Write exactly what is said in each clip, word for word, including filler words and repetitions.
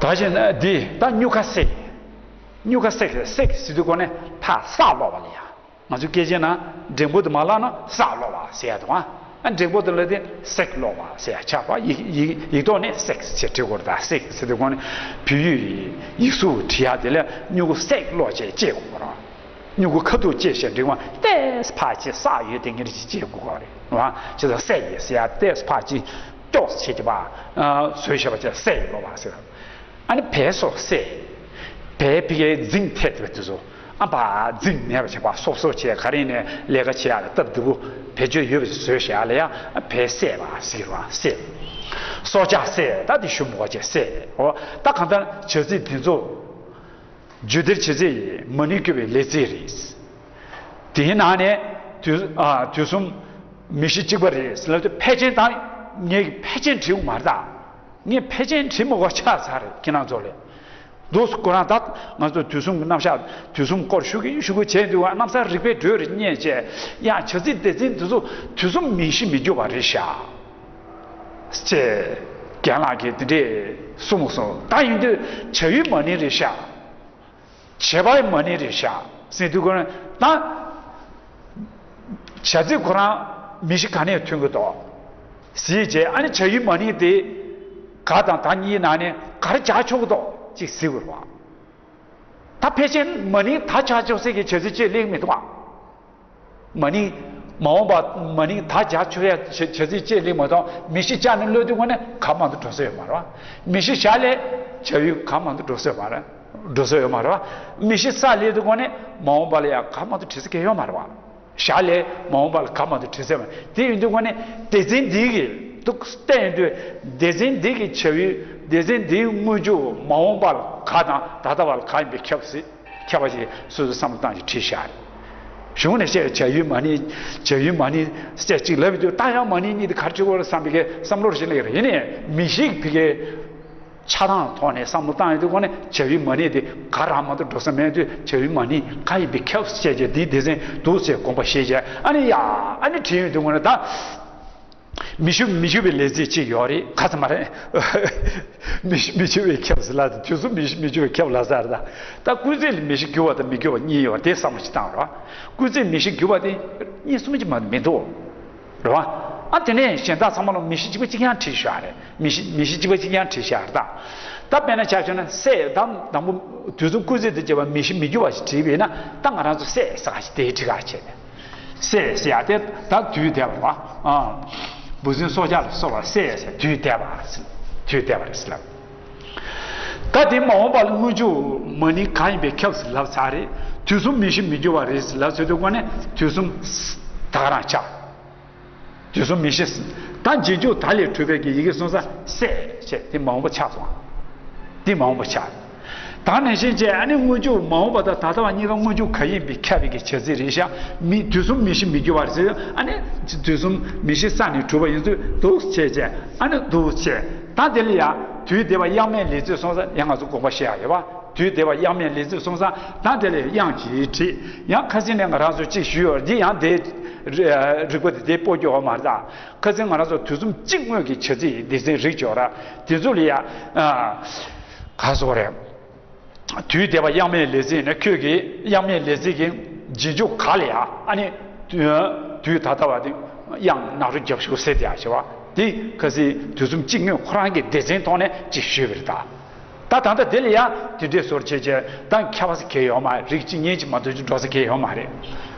ད་བཞིན་འདི་ད་སྨྱུག་ཁ་བསྲེགས། སྨྱུག་ཁ་བསྲེགས་བསྲེགས་ཟེར་དུས་གོ་ནས་ཕར་ས་སློག་པ་ལ་ཡ། ང་ཚོའི་སྐད་ཆའི་ནང་འགྲེང་བུ་དེ་མ་བརླག་ན་ས་སློག་པ་ཟེར་ཡ་དང་། ཨ་འགྲེང་བུ་དེ་ལ་དེ་བསྲེགས་སློག་པ་ཟེར་ཡ་ཆགས་པ། ཡིག་ཡིག་ཡིག་ཐོག་ནས་བསྲེགས་ཟེར་བྲིས་དགོས་རེད། ད་བསྲེགས་ཟེར་དུས་གོ་ནས་བོད་ཡིག་ཡིག་གཟུགས་བྲིས་ཡ་དེ་ལ་སྨྱུ་གུ་བསྲེགས་སློག་བྱས་བཅད་དགོས་རེད། སྨྱུ་གུ་ཁ་ཐུག་བཅད་བྱས་འགྲིག་མ་ཏེས་ཕར་ཅིག་ས་ཡོད་དེ་ངེད་ཀྱིས་བཅད་དགོས་ཀྱི་རེད། བྱས་ཙང་བསྲེགས་ཡིན་ཟེར་ཡ་ཏེས་ཕར་ཅིག་ཀྱོག་བྱས་ཀྱི་པ། བཟོས་བྱས་པ་བཅད་བསྲེགས་སློག་པ་ཟེར། ཨ་ནི་བལ་སོགས་བསྲེགས། བལ་ཕ་གིའི་རྫིང་ཐེབས་པ་དེ་ཚོ། ཨ་ཕ་རྫིང་མེད་པ་བྱས་པ་སོབ་སོབ་བྱས་ག་རེ་ནས་ལས་ཀ་བྱེད་ཡ་ལ་སྟབས་བདེ་པོ་བེད་སྤྱོད་ཡོད་པ་བཟོས་བྱས་ཡ་ལ་ཡ་བལ་བསྲེགས་པ་ཟེར་བ་བསྲེགས། སྲོག་ཆགས་བསྲེགས། ད་དེ་ཞུ་མི་དགོས་བྱས་བསྲེགས། འོ་ད་གང་ལྟར་བྱ་ཚིག་འདི་ཚོ་རྒྱུ་འདིར་བྱེད་ཚིག་ཡིན། མ་ནིང་བསྒྱུར་བའི་ལས་ཚིག་རེད། དེའི་ནང་ནས་དུས་ཨ་དུས་གསུམ་མི་གཤིས་གཅིག་པ་རེད་ཟེར་ལབ་དུས་ཕལ་ཆེར་ད་ངས་ཕལ་ཆེར་བྲིས་ཡོད་མ་རེད་ད། ངས་ཕལ་ཆེར་བྲིས་མི་དགོས་ཆགས་ཚར་རེད་ཁྱེད་རང་ཚོ་ལས། འདུག་སེ་ཁོ་རང་ད་ང་ཚོ་དུས་གསུམ་གྱི་རྣམ་གཞག་དུས་གསུམ་སྐོར་ཞུ་གི་ཞུ་གི་བྱས་འདུག་བ། གནམ་ས་རིག་པའི་འགྲོས་རེ་རྙེད་བྱས་ཡང་བྱ་ཚིག་སྡེ་ཚན་འདི་ཚོ་དུས་གསུམ་མིང་གཞི་མི་འགྱུར་བ་རེད་ཤག་ཅེས་རྒན་ལགས་ཀྱིས་འདི་འདྲས་གསུངས་སོང་། ད་ཡིན་དུས་བྱ་ཡུལ་མ་ནིང་རེད་ཤག་བྱེད་པ་མ་ནིང་རེད་ཤག་ཟེར་དུས་ཁོ་རང་ད་བྱ་ཚིག་ཁོ་རང་མིང་གཞི་ག་ནས་ཐོན་གི་འདུག་ཟེར་བྱས། ཨ་ནི་བྱ་ཡུལ་མ་ནིང་དེ་ག་དང་ད་གཉིས་ནང་ནས་ག་རེ་སྦྱར་ཆོག་གི་འདུག་ཅིག་ཟེར་དགོས་རེད་བ། ད་ཕལ་ཆེར་མ་ནིང་ད་སྦྱར་ཆོག་ཟེར་གི་བྱ་ཚིག་ཅིག་གླེང་མི་འདུག་བ། མ་ནིང་མ་འོངས་པ་མ་ནིང་ད་སྦྱར་ཆོག་ཡ་བྱ་བྱ་ཚིག་ཅིག་གླེང་མ་གཏོགས། མིང་གཞི་སྦྱར་ནས་ཀློག་དུས་གོ་ནས་གང་མང་དུ་འགྲོ་ས་ཡོད་མ་རེད་བ། མིང་གཞི་བཞག་ལས་བྱ་ཡུལ་གང་མང་དུ་འགྲོ་ས་ཡོད་མ་རེད། འགྲོ་ས་ཡོད་མ་རེད་བ། མིང་གཞི་ས་སླེབས་དུས་གོ་ནས་མ་འོངས་པ་ལ་ཡང་གང་མང་དུ་བྲིས་ས་གང་ཡོད་མ་རེད་བ། བཞག་ལས་མ་འོངས་པ་ལ་གང་མང་དུ་བྲིས་ས་ཡོད་མ་རེད། དེ་ཡིན་དུས་གོ་ནས་སྡེ་ཚན་འདི་གི་འདུག་བལྟས་ཡོང་དུས་སྡེ་ཚན་འདི་གི་བྱ་ཡུལ་སྡེ་ཚན་འདིའི་སྔོན་འཇུག་མ་འོངས་པ་ལ་ག་དང་ད་ལྟ་བ་ལ་ག་ཡིན་པའི་ཁྱབ་སྲིད། ཁྱབ་པ་ཞིག་སོ་སོས་བསམ་བློ་བཏང་ཞིག་བྲིས་བཞག་རེད། གཞུང་ནས་བཤད་བྱ་ཡུལ་མ་ནིང་བྱ་ཡུལ་མ་ནིང་བཤད་ཅིག་ལབ་ཡོད་དུས་ད་ཡང་མ་ནིང་གཉིས་དེ་ག་རེ་བྱེད་དགོས་རེད་བསམ་པའི་གི་བསམ་བློ་རེ་ཞིག་སླེབས་ཀྱི་རེད། ཡིན་ནའི་མིང་གཞི་ཕ་གིའི་ཆགས་སྟངས་ཐོག་ནས་བསམ་བློ་བཏང་ཡོད་དུས་གོ་ནས་བྱ་ཡུལ་མ་ནིང་དེ་ག་རང་མ་གཏོགས་འགྲོ་ས་མེད་དུས་བྱ་ཡུལ་མ་ནིང་ག་ཡིན་པའི་ཁྱབ་བཤད་བྱས་དེའི་སྡེ་ཚན་འདུག་ཅེས་དགོངས་པ་བཞེས་བྱས། ཨ་ནི་ཡ་ཨ་ནི་བྲིས་ཡོང་དུས་གོ་ནས་ད། མི་ཞུ་མི་ཞུ་བའི་ལས་ཚིག་ཅིག་ཡོད་རེད། ག་ཚོད་མ་རེད། མི་ཞུ་མི་ཞུ་བའི་ཁྱབ་ཟེར་ལ་དེ་དུས་གསུམ་མི་ཞུ་མི་ཞུ་བའི་ཁྱབ་ལ་ཟེར་ད། ད་སྐུལ་ཚིག་ལ་མིང་གཞི་འགྱུར་བ་དང་མི་འགྱུར་བ་གཉིས་ཡོད་རེད། དེ་བསམ་བློ་ཞིག་བཏང་རོགས། སྐུལ་ཚིག་མིང་གཞི་འགྱུར་བ་དེ་གཉིས་གསུམ་ཅིག་མ་གཏོགས་མི་འདུག་རེད་བ། ཨ་དེ་ནས་གཞན་དག་ཚང་མ་ལ་མིང་གཞི་གཅིག་པ་གཅིག་རྐྱང་བྲིས་བཞག་རེད། མིང་གཞི་མིང་གཞི་གཅིག་པ་གཅིག་རྐྱང་བྲིས་བཞག་རེད་ད། ད་དཔེར་ན་ཆ་བཞག་ན་བསྲེགས་དང་དང་པོ་དུས་གསུམ་སྐུལ་ཚིག་དང་བཅས་པ་མིང་གཞི་མི་འགྱུར་བ་ཞིག་བྲིས་པས་ན་ད་ང་རང་ཚོ་བསྲེགས་ཟེར་ག་ཞིག་དེའི་ཁྲིད་ག་བྱས་ནས། བསྲེགས་ཟེར་ཡ་དེ་ད་དུས་འདས་པ་རེད་བ། ཨ། འབུ་སྲིན་སྲོག་ཆགས་ལ་སོགས་པ་བསྲེགས་ཟེར་དུས་འདས་པ་ཟེར། དུས་འདས་པ་རེད་ཟེར་ལབ། ད་དེ་མ་འོངས་པ་ལ་སྔོན་འཇུག་མ་ནིང་གང་ཡིན་པའི་ཁྱབ་ཟེར་ལབ་ཚར་རེད། དུས་གསུམ་མིང་གཞི་མི་འགྱུར་བ་རེད་ཟེར་ལབ་ཚར་དུས་གོ་ནས་དུས་གསུམ་ད་ག་རང་ཆགས། དུས་གསུམ་མིང་གཞི། ད་རྗེས་འཇུག་ད་ལས་གྲུབ་པའི་གི་ཡི་གེ་སོང་ཙང་བསྲེགས་བྱས་དེ་མ་འོངས་པ་ཆགས་སོང་། དེ་མ་འོངས་པ་ཆགས། ད་ནང་བཞིན་བྱས་ཨ་ནི་སྔོན་འཇུག་མ་འོངས་པ་དང་ད་ལྟ་བ་གཉིས་ཀ་སྔོན་འཇུག་ག་ཡིན་པའི་ཁྱབ་པའི་གི་བྱ་ཚིག་རེད་ཤག་མི་དུས་གསུམ་མིང་གཞི་མི་འགྱུར་བ་རེད་ཟེར། ཨ་ནི་དུས་གསུམ་མིང་གཞི་ས་ནས་གྲུབ་པ་ཡིན་ཚུལ་འདུག་བྱས་བྱས་ཨ་ནི་འདུག་བྱས། ད་དེ་ལ་ཡ་དུས་འདས་པ་དབྱེར་མེད་ལས་ཚིག་སོང་ཙང་ཡང་ང་ཚོ་དགོངས་པ་བཞེས་ཡ་ཡོད་པ། དུས་འདས་པ་དབྱེར་མེད་ལས་ཚིག་སོང་ཙང་ད་དེ་ལ་དབྱངས་ཀྱིས་བྲིས། ཡང་ཁ་སང་ནས་ང་རང་ཚོ་གཅིག་ཞུས་ཡོད་རེད། འདི་ཡང་དེ་རིག་པ་དེ་དེ་སྤོ་རྒྱུ་ཡོད་མ་རེད་ད། ཁ་སང་ང་རང་ཚོ་དུས་གསུམ་གཅིག་དངོས་ཀྱི་བྱ་ཚིག་སྡེ་ཚན་རིག་ཡོད་ར། དེ་ཚོ་ལ་ཡ་ཨ་ག་སོགས་རེད། དུས་འདས་པ་དབྱེར་མེད་ལས་ཚིག་ནི་ཁྱོད་ཀྱིས་དབྱེར་མེད་ལས་ཚིག་གི་རྗེས་འཇུག་ག་ལ་ཡ་ཨ་ནི་དུས་ད་ལྟ་བ་དེ་དབྱངས་ནག་རུ་རྒྱབ་ཞུགས་ཟེར་དེ་ཡ་བྱེད་པ་དེ་ཁ་སང་དུས་གསུམ་གཅིག་དངོས་ཁོ་རང་གི་སྡེ་ཚན་ཐོག་ནས་གཅིག་ཞུས་པ་རེད་ད། ད་ད་ལྟ་དེ་ལ་ཡང་དེ་འདྲའི་བཟོ་འདྲ་བྱས་བྱས་ད་ཁྱབ་པ་ཟེར་གྱི་ཡོད་མ་རེད། རིགས་གཅིག་གཉིས་ཅིག་མ་གཏོགས་ཅིག་འགྲོ་ས་གི་ཡོད་མ་རེད།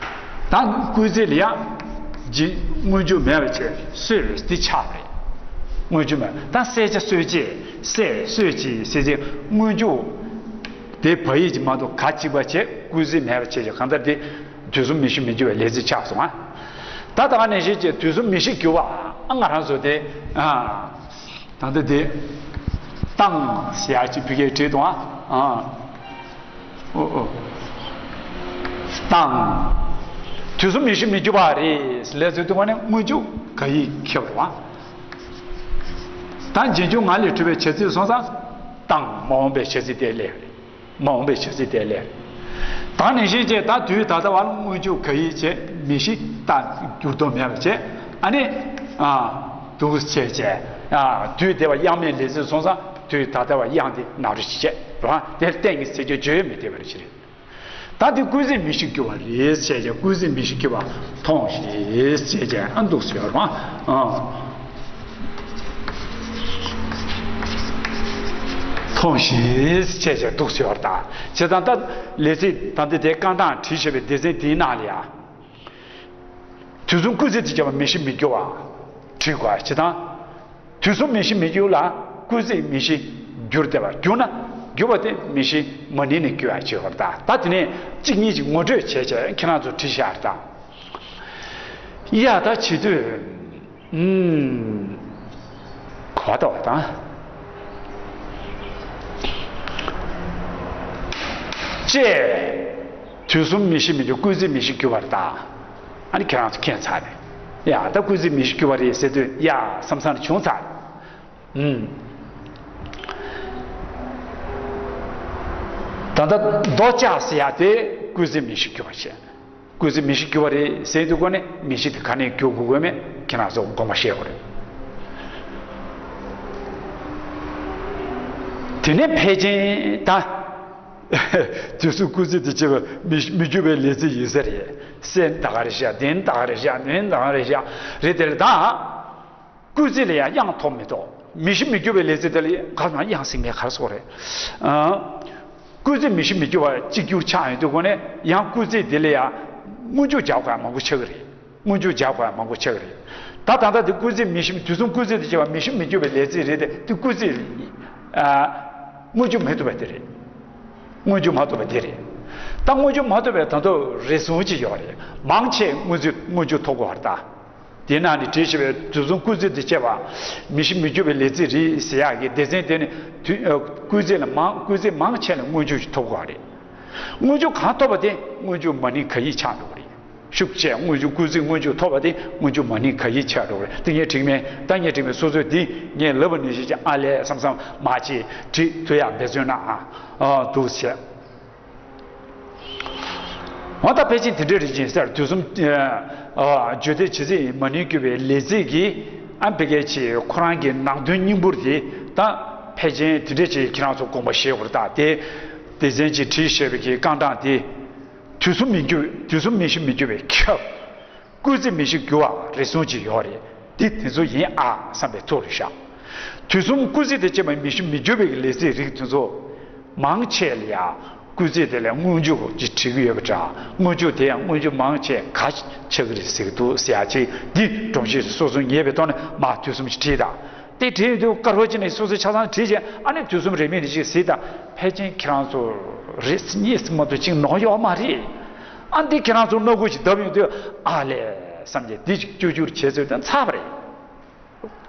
ད་སྐུལ་ཚིག་ལ་ཡང་རྗེས་སྔོན་འཇུག་མེད་པ་བྱས་གསོས་དེ་ཆགས་པ་རེད། སྔོན་འཇུག་མེད་ད་བསྲེགས་བྱས་གསོས་བྱས་བསྲེགས་གསོས་བྱས་ཟེར་བྱས་སྔོན་འཇུག་དེ་བ་ཡིག་ཅིག་མ་གཏོགས་ག་གཅིག་པ་བྱས་སྐུལ་ཚིག་མེད་པ་བྱས་བྱས་གང་ལྟར་དེ་དུས་གསུམ་མིང་གཞི་མི་འགྱུར་བའི་ལས་ཚིག་ཆགས་སོང་ང་། ད་ད་ག་ནང་བཞིན་བྱས་དུས་གསུམ་མིང་གཞི་འགྱུར་བ་ཨ་ང་རང་ཚོ་དེ་ཨ། ད་ལྟ་དེ་བཏང་ཟེར་ཡ་ཅིག་བི་ཀའི་བྲིས་འདུག་ཨ། ཨ། ཨོ་ཨོ། བཏང་། དུས་གསུམ་མིང་གཞི་མི་འགྱུར་བ་རེད་ལབ་ཚེ་དུས་ཀ་ནས་སྔོན་འཇུག་ག་ཡིག་ཁྱབ་རེད་བ། ད་རྗེས་འཇུག་ང་ལས་གྲུབ་པའི་བྱ་ཚིག་སོང་ཙང་བཏང་མ་འོངས་པའི་བྱ་ཚིག་དེ་སླེབས་རེད། མ་འོངས་པའི་བྱ་ཚིག་དེ་ལས། ད་ནང་བཞིན་བྱས་ད་དུས་ད་ལྟ་བར་སྔོན་འཇུག་ག་ཡིག་བྱས་མིང་གཞི་ད་འགྱུར་ལྡོག་མེད་པ་བྱས་ཨ་ནི། ཨ། འདུག་བྱས་བྱས། ཨ། དུས་འདས་པ་དབྱེར་མེད་ལས་ཚིག་སོང་ཙང་ དུས་ད་ལྟ་བ་དབྱངས་དེ་ནག་རུ་ཞིག་བྱས་རེད་བ། དེར་གཏན་གྱི་ཟེར་རྒྱུ་བརྗོད་མི་བདེ་བ་རེ་ཞིག་རེད། ད་དེ་སྐུལ་ཚིག་མི་ཤེས་གྱུར་པ་རེད་ཟེར་བྱས། སྐུལ་ཚིག་མི་ཤེས་གྱུར་པ་མཐོང་ཞེས་ཟེར་བྱས། ཨ། འདུག་ཟེར་བ། ཨ། མཐོང་ཞེས་ཟེར་བྱས་འདུག་ཟེར་བ། ད་བྱས་ཙང་ད་ལས་ཚིག་ད་འདི་དེ་རྐང་གྲངས་བྲིས་བྱས་པའི་སྡེ་ཚན་དེའི་ནང་ལ་ཡ། དུས་གསུམ་སྐུལ་ཚིག་དེ་བྱས་པ་མི་ཤེས་མི་གྱུར་པ་བྲིས་དགོས། བྱས་ཙང་། དུས་གསུམ་མི་ཤེས་མི་གྱུར་ལ་སྐུལ་ཚིག་མི་ཤེས་གྱུར་བསྡད་པ། གྱུར་ན་གྱུར་པ་དེ་མི་ཤེས་མ་ནིང་ནས་གྱུར་ཡ་བྱེད་པར་གདའ། ད་དེ་ནས་གཅིག་གཉིས་ཀྱིས་ངོ་སྤྲོད་བྱས་བྱས་ཁྱེད་རང་ཚོ་བྲིས་བཞག་རེད་ད། ཡ། ད་བྱེད་དུས། ཨུམ། གོ་བ་ལྟ་བ་དང་། ཅེས། དུས་གསུམ་མི་ཤེས་མི་གྱུར། སྐུལ་ཚིག་མི་ཤེས་གྱུར་པ་རེད་ད། ཨ་ནི་ཁྱེད་རང་ཚོ་མཁྱེན་ཚར་རེད། ཡ། ད་སྐུལ་ཚིག་མི་ཤེས་གྱུར་པ་རེད་ཟེར་དུས་ཡ་བསམ་བསམ་བྱུང་ཚར། ཨུམ། ད་ལྟ་རྡོ་ལྕགས་ཟེར་ཡ་དེ་སྐུལ་ཚིག་མི་ཤེས་གྱུར་པ་བྱས། སྐུལ་ཚིག་མི་ཤེས་གྱུར་པ་རེད་ཟེར་དུས་ཀོ་ནས་མི་ཤེས་དེ་ག་ནས་གྱུར་དགོས་དགོས་མེད་ཁྱེད་རང་ཚོ་དགོངས་པ་བཞེས་དགོས་རེད། དེ་ནས་ཕལ་ཆེར་ད། དུས་གསུམ་སྐུལ་ཚིག་དེ་བྱས་པ་མི་མི་འགྱུར་བའི་ལས་ཚིག་ཡིན་ས་རེད། སེམས་ད་ག་རེ་བཞག་དེ་ནི་ད་ག་རེ་བཞག་དེ་ནི་ད་ག་རེ་བཞག་རེད། དེ་ལ་ད། སྐུལ་ཚིག་ལ་ཡང་དབྱངས་ཐོབ་མི་ཐོབ། མི་ཤེས་མི་འགྱུར་བའི་ལས་ཚིག་དེ་ལ་ག་ཟེར་ན་དབྱངས་ཟེར་མཁན་ག་རེ་ཟེར་དགོས་རེད། ཨ། སྐུལ་ཚིག་མི་ཤེས་མི་འགྱུར་བ་གཅིག་གྱུར་ཆགས་ཡོང་དུས་ཀོ་ནས་ཡང་སྐུལ་ཚིག་དེ་ལ་ཡང་སྔོན་འཇུག་རྒྱག་དགོས་ཡ་མང་པོ་ཆགས་ཀྱི་རེད། སྔོན་འཇུག་རྒྱག་དགོས་ཡ་མང་པོ་ཆགས་ཀྱི་རེད། ད་ད་ལྟ་དེ་སྐུལ་ཚིག་མི་ཤེས། དུས་གསུམ་སྐུལ་ཚིག་དེ་བྱས་པ་མི་ཤེས་མི་འགྱུར་བའི་ལས་ཚིག་རེད་དེ། དེ་སྐུལ་ཚིག་ཨ། སྔོན་འཇུག་མི་ཐུབ་པ་དེ་རེད། སྔོན་འཇུག་མ་ཐུབ་པ་དེ་རེད། ད་སྔོན་འཇུག་མ་ཐུབ་པའི་ད་དུང་རེ་ཟུང་ཅིག་ཡོད་རེད། མང་ཆེ་སྔོན་ཚིག་སྔོན་འཇུག་ཐོབ་དགོས་པ་རེད་ད། དེ་ནང་ནས་བྲིས་བཞག་པའི་དུས་གསུམ་སྐུལ་ཚིག་དེ་བྱས་པ་མི་ཤེས་མི་འགྱུར་བའི་ལས་ཚིག་རེད་ཟེར་ཡག་གི་སྡེ་ཚན་དེ་ནི་དུས་ཨ། སྐུལ་ཚིག་ལ་མང་། སྐུལ་ཚིག་མང་ཆེ་ལ་སྔོན་འཇུག་ཐོབ་དགོས་པ་རེད། སྔོན་འཇུག་གང་ཐོབ་པ་དེ་སྔོན་འཇུག་མ་ནིང་ག་ཡིག་ཆགས་འགྲོ་གི་རེད། ཤུགས་ཆེ་སྔོན་འཇུག་སྐུལ་ཚིག་སྔོན་འཇུག་ཐོབ་པ་དེ་སྔོན་འཇུག་མ་ནིང་ག་ཡིག་ཆགས་འགྲོ་གི་རེད། དེ་ངས་བྲིས་མེད། ད་ངས་བྲིས་མེད། སོ་སོས་དེ་ངས་ལབ་པ་ནང་བཞིན་ཅིག་ཨ་ལས་བསམ་བསམ་མ་བྱེད། བྲིས་ཐུབ་ཡག་འབད་བརྩོན་གནང་ཨ། འདུག་བྱས། འོ་ད་ཕལ་ཆེར་དེ་འདྲ་རེད་ཅིང་ཟེར། དུས་གསུམ་ཨ། བརྗོད་བདེ་བྱེད་ཚིག་མ་ནིང་གྱུར་པའི་ལས་ཚིག་གི་ཨ། ཕ་གི་ཆེ་ཁོ་རང་གི་ནང་དོན་སྙིང་པོ་དེ་ད་ཕལ་ཆེར་དེ་འདྲ་ཅིག་ཁྱེད་རང་ཚོ་དགོངས་པ་བཞེས་དགོས་རེད་ད། དེ་སྡེ་ཚན་གྱིས་བྲིས་བཞག་པའི་གི་རྐང་གྲངས་དེ། དུས་གསུམ་མི་འགྱུར། དུས་གསུམ་མི་ཤེས་མི་འགྱུར་བའི་ཁྱབ། སྐུལ་ཚིག་མི་ཤེས་གྱུར་པ་རེ་ཟུང་ཅིག་ཡོད་རེད། འདི་དེ་ཚོ་ཡིན་ཨ་བསམ་པའི་ཐོག་ལ་བཞག། དུས་གསུམ་སྐུལ་ཚིག་དང་བཅས་པ་མི་ཤེས་མི་འགྱུར་བའི་ལས་ཚིག་རིགས་དེ་ཚོ་མང་ཆེ་ལ་ཡ་སྐུལ་ཚིག་དེ་ལ་སྔོན་འཇུག་ཅིག་བྲིས་ཀྱི་ཡོད་པ་འདྲ། སྔོན་འཇུག་དེ་ཡང་སྔོན་འཇུག་མང་ཆེ་ག་ཆགས་ཀྱི་རེད་ཟེར་གྱི་འདུག་ཟེར་ཡ་ཅིག། འདི་སྒྲོམ་གཞི་སོ་སོ་ངེས་པའི་ཐོག་ནས་མར་དུས་གསུམ་ཅིག་བྲིས་དང་། དེ་བྲིས་ཡོང་དུས་དཀར་པོ་ཅིག་ནས་སོ་སོའི་ཆ་ཚང་བྲིས་བྱས། ཨ་ནི་དུས་གསུམ་རེ་མིག་ནས་ཅིག་གཟིགས་དང་། ཕལ་ཆེར་ཁྱེད་རང་ཚོ་རེ་གཉིས་མ་གཏོགས་ཅིག་ནོར་ཡོད་མ་རེད། ཨ། འདི་ཁྱེད་རང་ཚོ་སྣ་ཁུག་ཅིག་བརྡབས་ཡོང་དུས་ཨ་ལས་བསམ་གྱི། འདི་ཅིག་བཅོས་བསྒྱུར་བྱས་ཚོད་དང་ཚར་བ་རེད།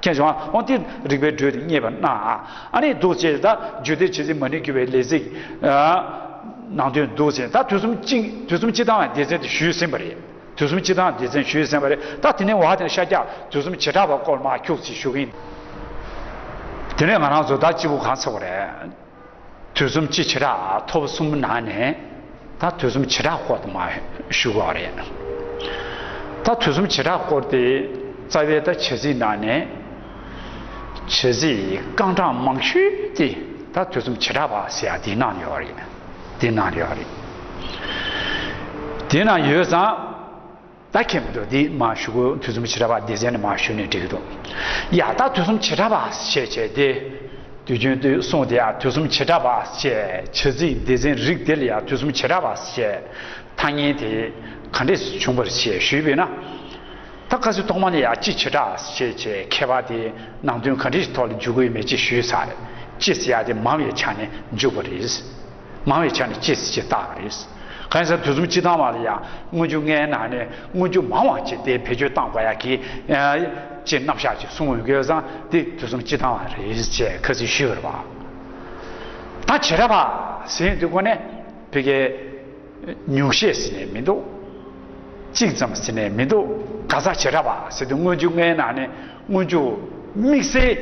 མཁྱེན་སོང་ཨ། འོ་དེ་རིགས་པའི་འགྲོས་དེ་རྙེད་པ་གནང་ཨ། ཨ་ནི་འདུག་བྱས། ད་བརྗོད་བདེ་བྱེད་ཚིག་མ་ནིང་གྱུར་པའི་ལས་ཚིག་ཨ། ནང་དོན་འདུག་བྱས། ད་དུས་གསུམ་སྤྱི། དུས་གསུམ་སྤྱི་དང་བའི་སྡེ་ཚན་དེ་ཞུས་ཟིན་པ་རེད། དུས་གསུམ་སྤྱི་དང་སྡེ་ཚན་ཞུས་ཟིན་པ་རེད། ད་དེ་ནས་བ་དེ་ཤར་རྒྱག་དུས་གསུམ་བྱེ་བྲག་པ་སྐོར་མར་འཁྱུག་ཅིག་ཞུ་གི་ཡིན། དེ་ནས་ང་རང་ཚོ་ད་སྤྱི་བོ་གང་ཚོགས་རེད། དུས་གསུམ་སྤྱི་བྱེ་བྲག་ཐོབ་གསུམ་ནང་ནས་ད་དུས་གསུམ་བྱེ་བྲག་སྐོར་དེ་མར་ཞུ་དགོས་རེད། ད་དུས་གསུམ་བྱེ་བྲག་སྐོར་དེ་རྩ་བའི་ད་བྱ་ཚིག་ནང་ནས་བྱ་ཚིག་རྐང་གྲངས་མང་ཤོས་དེ་ད་དུས་གསུམ་བྱེ་བྲག་པ་ཟེར་ཡ་དེའི་ནང་ཡོད་རེད། དེའི་ནང་ཡོད་རེད། དེའི་ནང་ཡོད་ཙང་། ད་མཁྱེན་མི་འདུག། འདི་མར་ཞུ་དགོས། དུས་གསུམ་བྱེ་བྲག་པ་སྡེ་ཚན་ནས་མར་ཞུས་ནས་འགྲིག་གི་འདུག། ཡ། ད་དུས་གསུམ་བྱེ་བྲག་པ་ཞེས་བྱས་ཏེ། དུས་རྒྱུན་དུ་གསུངས་ཏེ་ཡ། དུས་གསུམ་བྱེ་བྲག་པ་ཞེས། བྱ་ཚིག་སྡེ་ཚན་རིགས་དེ་ལ་ཡ་དུས་གསུམ་བྱེ་བྲག་པ་ཞེས་ཐ་སྙད་དེ་ག་འདྲས་བྱུང་བ་རེད་ཞེས་ཞུས་པས་ན། ད་ཁ་སང་ཐོག་མ་ནས་ཡ་སྤྱི་བྱེ་བྲག་ཞེས་བྱས་ཁྱད་པར་དེ་ནང་དོན་ག་འདྲས་ཐོག་ལ་འཇུག་གི་ཡོད་མེད་ཅིག་ཞུས་ཚར་རེད། སྤྱི་ཟེར་ཡ་དེ་མང་བའི་ཆ་ནས་འཇུག་པ་རེད། མང་བའི་ཆ་ནས་སྤྱི་ཟེར་ཅིག་བཏགས་པ་རེད། གང་ཡིན་ཟེར་ན་དུས་གསུམ་སྤྱི་དང་བ་ལ་ཡང་སྔོན་འཇུག་ལྔའི་ནང་ནས་སྔོན་འཇུག་མང་བ་ཅིག་དེ་བེད་སྤྱོད་བཏང་དགོས་ཡ་གི་ཅིག་རྣམ་གཞག་ཅིག་གསུངས་ཡོད་ཀྱི་ཡོད་ཙང་། དེ་དུས་གསུམ་སྤྱི་དང་བ་རེད་ཅེས་ཁ་སང་ཞུས་པ་རེད་པ། ད་བྱེ་བྲག་པ་ཟེར་དུས་ཀོ་ནས་ཕ་གི་ཉུང་ཤས་ཟེར་ནས་མི་འདུག། གཅིག་ཙམ་ཟེར་ནས་མི་འདུག། ག་ས་བྱེ་བྲག་པ་ཟེར་དུས་སྔོན་འཇུག་ལྔའི་ནང་ནས་སྔོན་འཇུག་དམིགས་བསལ་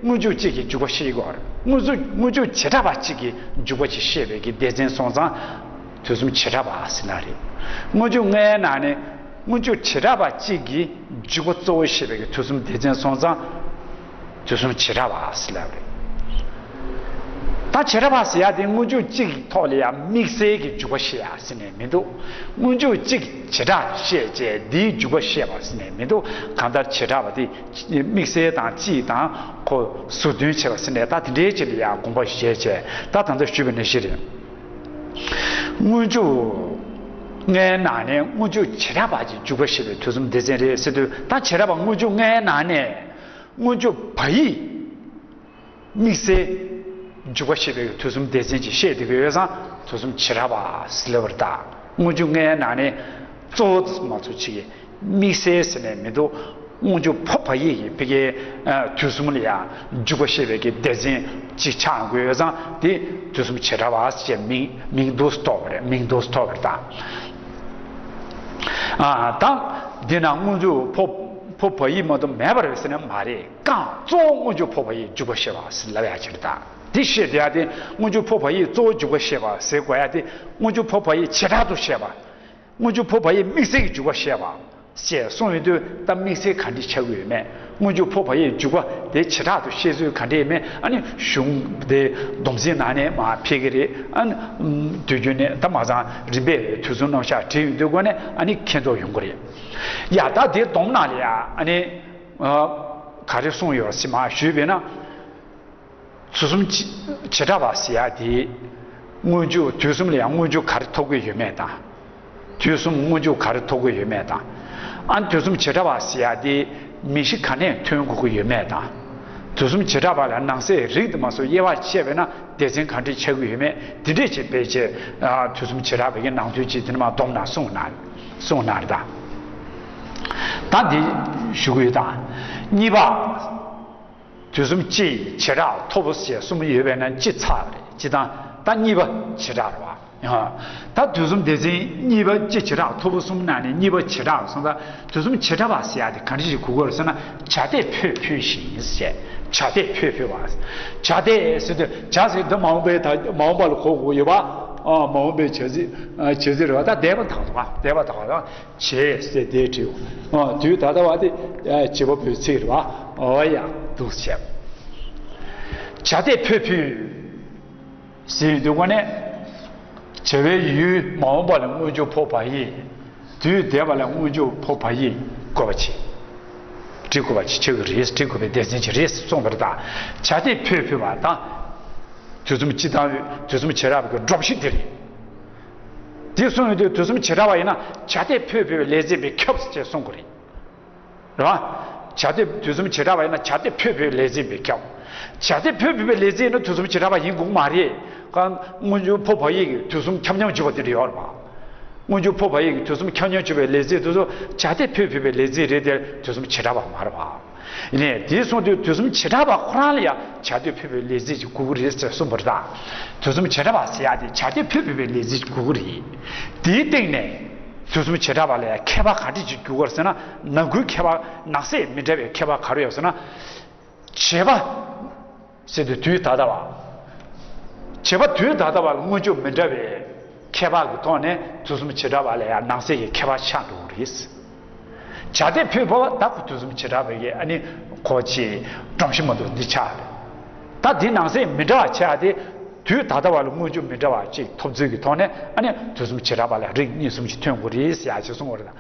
སྔོན་འཇུག་གཅིག་གི་འཇུག་པ་ཤེས་དགོས་རེད། སྔོན་འཇུག་སྔོན་འཇུག་བྱེ་བྲག་པ་གཅིག་གི་འཇུག་པ་ཅིག་ཤེས་པའི་གི་སྡེ་ཚན་སོང་ཙང་དུས་གསུམ་བྱེ་བྲག་པ་ཟེར་ན་རེད། སྔོན་འཇུག་ལྔའི་ནང་ནས་སྔོན་འཇུག་བྱེ་བྲག་པ་གཅིག་གི་འཇུག་པ་གཙོ་བོ་ཤེས་པའི་གི་དུས་གསུམ་སྡེ་ཚན་སོང་ཙང་དུས་གསུམ་བྱེ་བྲག་པ་ཟེར་ལབ་རེད། ད་བྱེ་བྲག་པ་ཟེར་ཡ་དེ་སྔོན་འཇུག་གཅིག་གི་ཐོག་ལ་ཡང་དམིགས་བསལ་གྱི་འཇུག་པ་བཤད་ཡ་ཟེར་ནས་མི་འདུག་སྔོན་འཇུག་གཅིག་བྱེ་བྲག་བཤད་བྱས་འདིའི་འཇུག་པ་བཤད་པ་ཟེར་ནས་མི་འདུག་གང་ལྟར་བྱེ་བྲག་པ་དེ་དམིགས་བསལ་དང་གཅིག་དང་ཁོ་ཟུར་འདོན་བྱས་པ་ཟེར་ནས་ད་དེ་འདྲའི་ཅིག་ལ་ཡང་དགོངས་པ་བཞེས་བྱས། ད་ད་ལྟ་ཞུས་པ་ནང་བཞིན་རེད། སྔོན་འཇུག་ལྔའི་ནང་ནས་སྔོན་འཇུག་བྱེ་བྲག་པ་གྱི་འཇུག་པ་བཤད་པའི་དུས་གསུམ་སྡེ་ཚན་རེད་ཟེར་དུས། ད་བྱེ་བྲག་པ་སྔོན་འཇུག་ལྔའི་ནང་ནས་སྔོན་འཇུག་བ་ཡིག་དམིགས་བསལ་འཇུག་པ་བཤད་པའི་དུས་གསུམ་སྡེ་ཚན་ཅིག་བཤད་བསྡད་ཀྱི་ཡོད་ཙང་དུས་གསུམ་བྱེ་བྲག་པ་ཟེར་ལབ་པ་རེད། ད་སྔོན་འཇུག་ལྔའི་ནང་ནས་གཙོ་བོ་མ་གཏོགས་ཅིག་གི་དམིགས་བསལ་ཟེར་ནས་མི་འདུག་སྔོན་འཇུག་ཕོ་བ་ཡིག་གི་ཕ་གིའི་དུས་གསུམ་ལ་ཡང་འཇུག་པ་བཤད་པའི་གི་སྡེ་ཚན་ཅིག་ཆགས་དགོས་ཡོད་ཙང་དེ་དུས་གསུམ་བྱེ་བྲག་པ་ཞེས་མིང་མིང་འདོགས་སུ་གཏོགས་པ་རེད། མིང་འདོགས་སུ་གཏོགས་པ་རེད་ད། ཨ་ད་འདི་ན་སྔོན་འཇུག་ཕོ་ཕོ་བ་ཡིག་མ་གཏོགས་མེད་པ་རེད་ཟེར་ན་མ་རེད། གང་གཙོ་བོ་སྔོན་འཇུག་ཕོ་བ་ཡིག་འཇུག་པ་བཤད་པ་ཟེར་ལབ་ཡ་ཅིག་རེད་ད། དེ་བཤད་བསྡད་ཡ་དེ་སྔོན་འཇུག་ཕོ་བ་ཡིག་གཙོ་བོ་འཇུག་པ་བཤད་པ་ཟེར་དགོས་ཡ་དེ་སྔོན་འཇུག་ཕོ་བ་ཡིག་བྱེ་བྲག་ཏུ་བཤད་པ། སྔོན་འཇུག་ཕོ་བ་ཡིག་དམིགས་བསལ་གྱི་འཇུག་པ་བཤད་པ་ཞེས་གསུངས་ཡོང་དུས། ད་དམིགས་བསལ་ག་འདྲ་ཆགས་ཀྱི་ཡོད་མེད། སྔོན་འཇུག་ཕོ་བ་ཡིག་འཇུག་པ་དེ་བྱེ་བྲག་ཏུ་བཤད་ཚུལ་ག་འདྲ་ཡོད་མེད། ཨ་ནི་གཞུང་དེ་སྡོམ་ཚིག་ནང་ནས་མར་ཕེབས་ཀྱི་རེད། ཨ་ནི་དུས་རྒྱུན་ནས་ད་མ་ཚང་རིམ་པས་དུས་གསུམ་རྣམ་གཞག་བྲིས་ཡོང་དུས་སྒོ་ནས་ཨ་ནི་མཁྱེན་རྟོགས་ཡོང་གི་རེད། ཡ་ད་དེ་སྡོམ་ནང་ལ་ཡ་ཨ་ནི་ག་རེ་གསུངས་ཡོད་ཟེར་མར་ཞུས་པས་ན། དུས་གསུམ་བྱེ་བྲག་པ་ཟེར་ཡ་དེ་སྔོན་འཇུག་དུས་གསུམ་ལ་ཡང་སྔོན་འཇུག་ག་རེ་ཐོབ་ཀྱི་ཡོད་མེད་དང་། དུས་གསུམ་སྔོན་འཇུག་ག་རེ་ཐོབ་ཀྱི་ཡོད་མེད་དང་། ཨ་ནི་དུས་གསུམ་བྱེ་བྲག་པ་ཟེར་ཡ་དེ་མིང་གཞི་ག་ནས་ཐོན་དགོས་ཀྱི་ཡོད་མེད་དང་། དུས་གསུམ་བྱེ་བྲག་པ་ལ་ནང་གསེས་རིགས་དེ་མ་སོགས་དབྱེ་བ་ཕྱེ་བས་ན་སྡེ་ཚན་ག་འདྲས་ཆགས་ཀྱི་ཡོད་མེད་དེ་འདྲས་ཅིག་ཕལ་ཆེར་དུས་གསུམ་བྱེ་བྲག་པའི་གི་ནང་དོན་ཅིག་དེ་ནས་མར་སྡོམ་ན་གསུངས་ན་གསུངས་ན་རེད་ད། ད་འདི་ཞུ་གི་ཡོད་ད། གཉིས་པ། དུས་གསུམ་སྤྱི་ཡི་བྱེ་བྲག་ཐོབ་ཞེས་གསུམ་ཡོད་པས་ན་སྤྱི་ཚར་རེད། སྤྱི་དང་ད་གཉིས་པ་བྱེ་བྲག་རེད་བ། ད་དུས་གསུམ་སྡེ་ཚན་གཉིས་པ་སྤྱི་བྱེ་བྲག་ཐོབ་གསུམ་ནང་ནས་གཉིས་པ་བྱེ་བྲག་སོང་ཙང་དུས་གསུམ་བྱེ་བྲག་པ་ཟེར་ཡ་དེ་ག་འདྲ་ཞིག་གོ་དགོས་རེད་ཟེར་ན། བྱ་དེ་འཕོས་འཕོས་ཤིང་ཞེས། བྱ་དེ་འཕོས་འཕོས་པ། བྱ་དེ་ཟེར་དུས་བྱ་ཟེར་དུས་མ་འོངས་པའི་ད་མ་འོངས་པ་ལ་གོ་དགོས་ཡོད་པ། མ་འོངས་པའི་བྱ་ཚིག་བྱ་ཚིག་རེད་བ། ད་འདས་པ་དག་པ་འདས་པ་དག་པ་དང་། བྱས་ཟེར་དེ་བྲིའོ། དུས་ད་ལྟ་བ་དེ་བྱེད་པ་པོའི་ཚིག་རེད་བ། འོ་ཡ་འདུག་བྱས། བྱ་དེ་འཕོས་འཕོས་ཟེར་དུས་གོ་ནས། བྱ་བའི་ཡུལ་མ་འོངས་པ་ལ་སྔོན་འཇུག་ཕོ་བ་ཡིག་དུས་འདས་པ་ལ་སྔོན་འཇུག་ཕོ་བ་ཡིག་དགོས་པ་བྱེད། འབྲི་དགོས་པ་ཅིག་ཆགས་ཀྱི་རེད། འབྲི་དགོས་པའི་སྡེ་ཚན་ཅིག་རེད་གསུངས་པ་རེད་ད། བྱ་དེ་འཕོས་འཕོས་པ་དང་། དུས་གསུམ་སྤྱི་དང་དུས་གསུམ་བྱེ་བྲག་པའི་སྒྲོམ་གཞི་དེ་རེད། དེ་གསུངས་ཡོང་དུས་དུས་གསུམ་བྱེ་བྲག་པ་ཡིན་ན་བྱ་དེ་འཕོས་འཕོས་པའི་ལས་ཚིག་པས་ཁྱབ་ཅེས་གསུང་གི་རེད། རེད་བ། བྱ་དེ་དུས་གསུམ་བྱེ་བྲག་པ་ཡིན་ན་བྱ་དེ་འཕོས་འཕོས་པའི་ལས་ཚིག་པས་ཁྱབ། བྱ་དེ་འཕོས་འཕོས་པའི་ལས་ཚིག་ཡིན་ན་དུས་གསུམ་བྱེ་བྲག་པ་ཡིན་དགོས་མ་རེད། གང་སྔོན་འཇུག་ཕོ་བ་ཡིག་གི་དུས་གསུམ་ཁྱབ་མཉམ་བརྗོད་པ་དེ་འདྲ་ཡོད་རེད་བ། སྔོན་འཇུག་ཕོ་བ་ཡིག་གི་དུས་གསུམ་ཁྱབ་མཉམ་བརྗོད་པའི་ལས་ཚིག་དེ་ཚོ་བྱ་དེ་འཕོས་འཕོས་པའི་ལས་ཚིག་རེད་དེ་དུས་གསུམ་བྱེ་བྲག་པ་མ་རེད་བ། ཡིན་ནའི་དེ་སོང་དུས་དུས་གསུམ་བྱེ་བྲག་པ་ཁོ་རང་ལ་ཡང་བྱ་དེ་འཕོས་པའི་ལས་ཚིག་ཅིག་དགོས་ཀྱི་རེད་ཟེར་གསུངས་པ་རེད་ད། དུས་གསུམ་བྱེ་བྲག་པ་ཟེར་ཡ་དེ་བྱ་དེ་འཕོས་འཕོས་པའི་ལས་ཚིག་ཅིག་དགོས་ཀྱི་རེད། དེའི་སྟེང་ནས་དུས་གསུམ་བྱེ་བྲག་པ་ལ་ཡང་ཁྱད་པར་ག་འདྲ་ཅིག་འགྱུར་དགོས་ཟེར་ན། ནང་ཁུལ་ཁྱད་པར་ནང་གསེས་མི་འདྲ་བའི་ཁྱད་པར་ག་རེ་ཡོད་ཟེར་ན། བྱེད་པ་ཟེར་དུས་དུས་ད་ལྟ་བ། བྱེད་པ་དུས་ད་ལྟ་བ་ལ་སྔོན་འཇུག་མི་འདྲ་བའི་ཁྱད་པར་གྱི་ཐོག་ནས་དུས་གསུམ་བྱེ་བྲག་པ་ལ་ཡང་ནང་གསེས་ཀྱི་ཁྱད་པར་ཆགས་འགྲོ་གི་རེད། བྱ་དེ་འཕོས་འཕོས་པ་ད་ཁོ་དུས་གསུམ་བྱེ་བྲག་པའི་གི་ཨ་ནི་གོ་ཆེ་སྒྲོམ་གཞི་མ་གཏོགས་འདི་ཆགས་རེད། ད་འདི་ནང་གསེས་མི་འདྲ་བ་ཆགས་ཏེ། དུས་ད་ལྟ་བ་ལ་སྔོན་འཇུག་མི་འདྲ་བ་ཅིག་ཐོབ་ཚུལ་གྱི་ཐོག་ནས་ཨ་ནི་དུས་གསུམ་བྱེ་བྲག་པ་ལ་རིགས་གཉིས་གསུམ་ཞིག་ཐོན་དགོས་རེད་ཟེར་ཡ་ཅིག་གསུངས་པ་རེད་ད།